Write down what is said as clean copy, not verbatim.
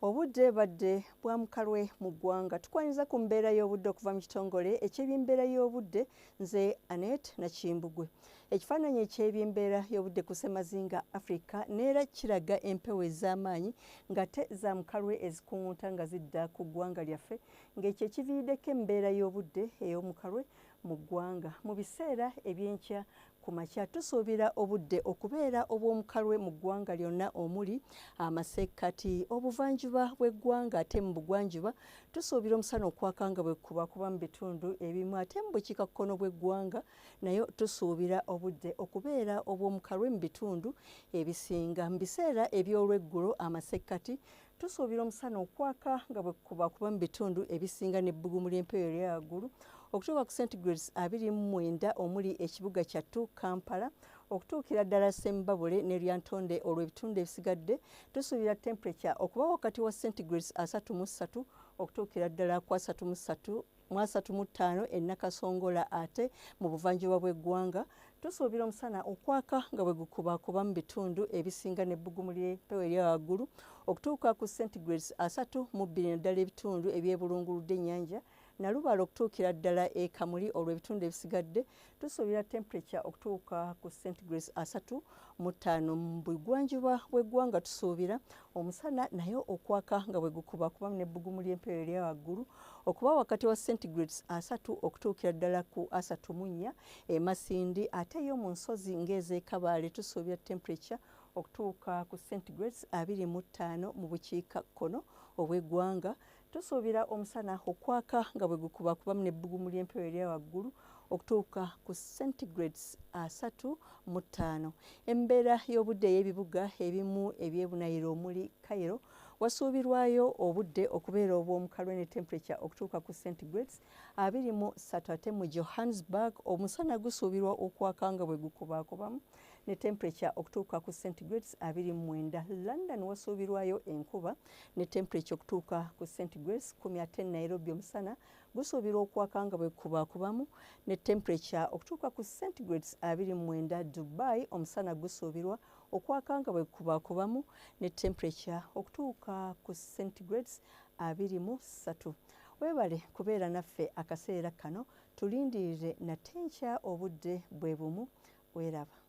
Obudde badde bwa mukalwe mu ggwanga. Tukwaniriza ku mbeera y'obudde okuva mu kitongole eky'ebyembeera y'obudde. Nze Anet Nakimbugwe. Ekifaananyi eky'ebyembeera y'obudde ku Ssemazinga Africa neera kiraga empewo ez'amaanyi ng'ate za mukalwe ezikuŋŋunta nga zidda ku ggwanga lyaffe, ng'ekyo ekiviiriddeko embeera y'obudde ey'omukalwe mu ggwanga. Mu biseera ebyenkya ku makya tusuubira obudde okubeera obw'omukalwe mu ggwanga lyonna omuli amasekkati, obuvanjuba bw'eggwanga, ate mu bugwanjuba tusuubira omusana okwaka nga bwe kubakuba mu bitundu ebimu, ate mu bukiikakkono bw'eggwanga nayo tusuubira obudde okubeera obw'omukalwe mu bitundu ebisinga. Mu biseera eby'olweggulo amasekkati tusuubira omusana okwaka nga bwe kubakuba mu bitundu ebisinga n'ebbugumu ly'empewo erya waggulu okutuuka ku centigrades 29 omuli ekibuga kyattu Kampala okutuukira ddala Sembabule ne Lyantonde. Olwo ebitundu ebisigadde tusuubira temperature okuba wakati wa centigrades 33 okutuukira ddala ku 33 mu 35 e Nakasongola, ate mu buvanjuba bw'eggwanga tusuubira omusana okwaka nga bwe gukubakuba mu bitundu ebisinga n'ebbugumu ly'empewo erya waggulu okutuuka ku centigrades 32 naddala ebitundu ebyebulunguludde ennyanja Nalubaale okutuukira ddala e Kamuli. Olwo ebitundu ebisigadde tusuubira temperature okutuuka ku centigrades 35. Mu bugwanjuba bw'eggwanga tusuubira omusana naye okwaka nga bwe gukubakuba n'ebbugumu ly'empewo erya waggulu okuba wakati wa centigrades 30 okutuukira ddala ku 34 e Masindi, ate yo mu nsozi ng'ez'e Kabaale tusuubira temperature okutuuka ku centigrades 25. Mu bukiikakkono obw'eggwanga tusuubira omusana okwaka nga bwe gukubakubamu n'ebbugumu ly'empewo erya waggulu okutuuka ku centigrades 35. Embeera y'obudde ey'ebibuga ebimu eby'ebunayiro omuli Cairo wasuubirwayo obudde okubeera obw'omukalwe ne temperature okutuuka ku centigrades 23, ate mu Johannesburg omusana gusuubirwa okwaka nga bwe gukubakubamu ne temperature okutuuka ku centigrades 29. London wasuubirwayo enkuba ne temperature okutuuka ku centigrades 10, ate Nairobi omusana gusuubirwa okwaka nga bwe kubakubamu ne temperature okutuuka ku centigrades 29. Dubai omusana gusuubirwa okwaka nga bwe kubakubamu ne temperature okutuuka ku centigrades 23. Weebale kubeera naffe akaseera kano, tulindirire nate nkya obudde bwe bumu. Weeraba.